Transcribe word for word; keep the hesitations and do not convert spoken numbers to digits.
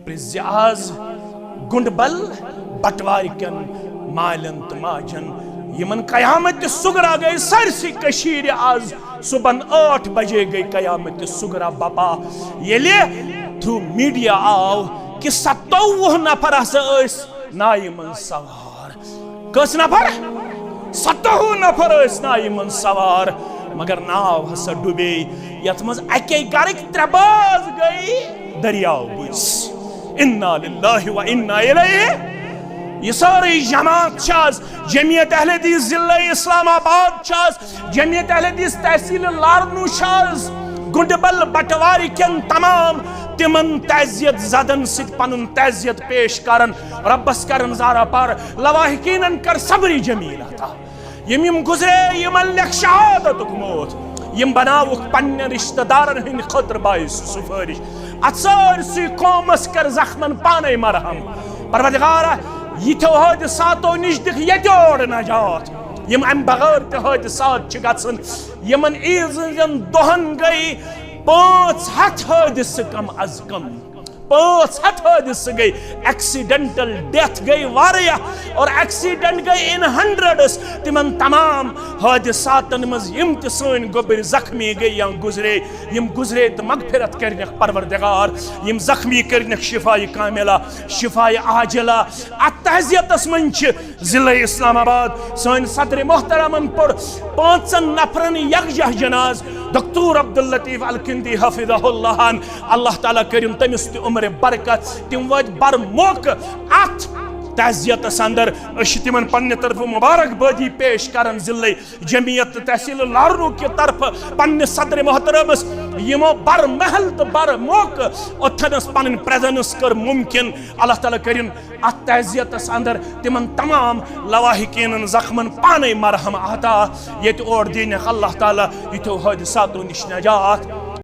زِ آز گُنڈبل بٹوارِ کٮ۪ن مالٮ۪ن تہٕ ماجن، یِمن قیامت صغرا گٔے سٲرسٕے کٔشیٖرِ آز صُبحن ٲٹھ بجے گٔے قیامت صغرا بپا، ییٚلہِ through media آو کہِ ستووُہ نفر ہسا ٲسۍ نایہِ منٛز سوار۔ کٔژ نفر؟ ستووُہ نفر ٲسۍ نایہِ منٛز سوار، مگر ناو ہسا ڈُبے، یتھ منٛز اکے گرٕکۍ ترٛےٚ باز گٔے دٔریاو بٔسۍ۔ انا للہ و انا الیہ۔ یہِ سٲرٕے جماعت چھِ آز، جمعیت اہل حدیث ضلع اسلام آباد چھِ آز، جمعیت اہل حدیث تحصیل لارنو چھِ آز گُنڈبل بٹوارِ کٮ۪ن تمام تِمن تعزیت زدن سۭتۍ پنُن تعزیت پیش کران۔ رۄبس کرن زارہ پار، لواحقینن کر صبرِ جمیل عطا۔ یِم یِم گُزرے، یِمن لیکھ شہادتُک موت، یِم بناوُکھ پننٮ۪ن رشتہ دارن ہٕنٛدِ خٲطرٕ باعث سفٲرِش۔ اتھ سٲرسٕے قومس کر زخمن پانے مرہم۔ پروردگارا، یِتھیو حٲدثاتو نِش دِکھ ییٚتہِ اورٕ نجات۔ یِم امہِ بغٲر تہِ حٲدثات چھِ گژھان، یِمن عیٖذ ہٕنٛزن دۄہن گٔے پانٛژھ ہتھ حٲدثہٕ کم از کم۔ پانٛژھ ہتھ حٲدثہٕ گٔے، accidental death گٔے واریاہ اور accident گٔے in hundreds۔ تِمن تمام حٲدثاتن منٛز یِم تہِ سٲنۍ گوٚبرۍ زخمی گٔے یا گُزرے، یِم گُزرے تہٕ مغفرت کٔرنکھ پروردگار، یِم زخمی کٔرنکھ شفایہِ کاملہ، شفایہِ عاجلہ۔ اتھ تعزیتس منٛز چھِ ضلع اسلام آباد سٲنۍ صدر محترمن پوٚر پانٛژن نفرن یکجاہ جناز دکتور عبداللطیف الکندی حفظہ اللہ ہن، اللہ تعالیٰ کٔرِن تٔمِس تہِ عمرِ برکت۔ تِم وٲتۍ بر موقعہٕ اتھ تعزیتس اندر۔ أسۍ چھِ تِمن پننہِ طرفہٕ مبارک بٲدی پیش کران، ضلع جمعیت تہٕ تحصیل لارنو کہِ طرفہٕ پننِس صدر محترمس، یِمو بر محل تہٕ بر موقعہٕ اوٚتھنس پنٕنۍ presence کٔر ممکن۔ اللہ تعالیٰ کٔرِن اتھ تعزیتس اندر تِمن تمام لواحقینن زخمن پانے مرہم عطا، ییٚتہِ اور دینکھ اللہ تعالیٰ یِتھیو حٲدثاتو نِش نجات۔